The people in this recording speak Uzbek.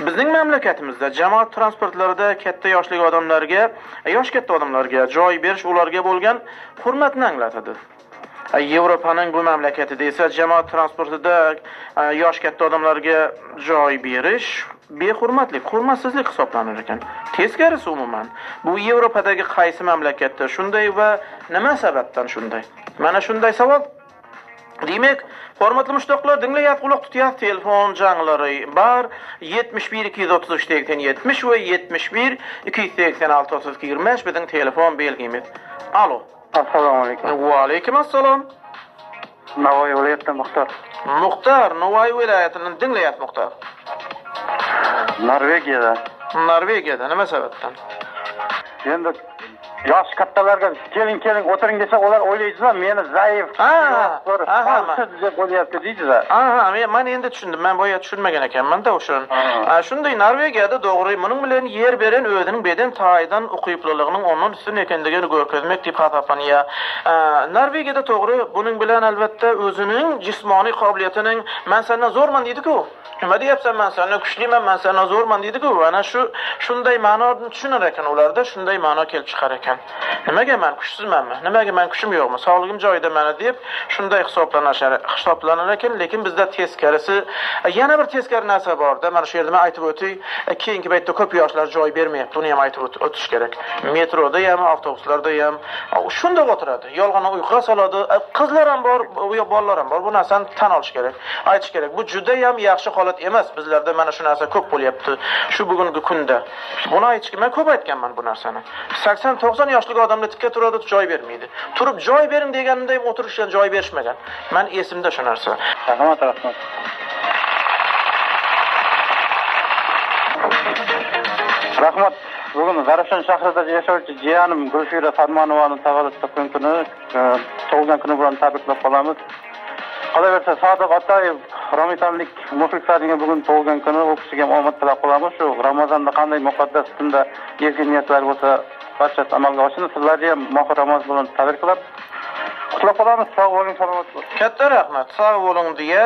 Bizning mamlakatimizda jamoat transportlarida katta yoshli odamlarga, yosh katta odamlarga joy berish ularga bo'lgan hurmatni anglatadi. Yevropaning bu mamlakatida esa jamoat transportida yosh katta odamlarga joy berish behurmatlik, hurmatsizlik hisoblanar ekan. Teskarisi umuman. Bu Yevropadagi qaysi mamlakatda shunday va nima sababdan shunday? Mana shunday savol. Demak, hurmatli mushtoqlar, dinglayap, quloq tutyap, telefon janglari bor. 71 233 80 70 va 71 286 32 25 bizning telefon belgimiz. Alo. Assalomu alaykum. Va alaykum assalom. Navoiy viloyatidan Muxtor. Muxtor, Navoiy viloyatidan dinglayap, Muxtor. Norvegiyada. Norvegiyada nima sababdan? Endi yosh kattalarga keling, keling, o'tiring desa, ular o'ylaydida, meni zaif bir holsiz deb o'ylayapti deydida. Aha, men endi tushundim. Men boya tushunmagan ekanman-da o'shani. Shunday Norvegiyada to'g'ri, buning bilan yer beren o'zining beden taydan uqibliliginin ondan üstün ekanligini ko'rkazmak deb hisoblanıyor. Norvegiyada to'g'ri, buning bilan albatta o'zining jismoniy qobiliyatining men sendan zo'rman deydi-ku. Nima deyapsan, men sendan kuchliman, men sendan zo'rman deydi-ku. Ana shu shunday ma'noni tushunar ekan ularda, shunday ma'no kelib chiqar ekan. Nimaga men kuchsizmanmi? Nimaga men kuchim yo'qmi? Sog'lig'im joyida mana deb shunday hisoblanar ekan, lekin bizda teskarisi, yana bir teskari narsa borda. Mana shu yerda men aytib o'tay, keyingi paytda ko'p yoshlar joy bermayapti. Uni ham aytib o'tish kerak. Metroda ham, avtobuslarda ham shundoq o'tiradi. Yolg'on uyquga soladi. Qizlar ham bor, u yoq bolalar ham bor. Bu narsani tan olish kerak. Aytish kerak. Bu juda ham yaxshi holat emas. Bizlarda mana shu narsa ko'p bo'lyapti shu bugungi kunda. Buni aytish, men ko'p aytganman bu narsani. 80-90 yoshli odamlar tikka turadi, joy bermaydi. Turib joy bering deganimda ham o'tirishgan joy berishmagan. Men esimda shu narsa. Rahmat, rahmat. Rahmat. Bugun Zarafshon shahrida yashovchi jiyanim Gulfira Farmonovani tavallud kuni, tug'ilgan kuni bilan tabriklab qolamiz. Qolaversa, Sodiq Otayev romitanlik muxlislariga bugun tug'ilgan kuni, u kishiga ham omad tilab qolamiz. Shu Ramazonda qanday muqaddas tunda ezgu niyatlar bo'lsa, barchasi amalga oshsin. Sizlarni ham mohi Ramazon bilan tabriklab, qutlab qolamiz. Sog' bo'ling, salomat bo'ling. Katta rahmat. Sog' bo'ling deya.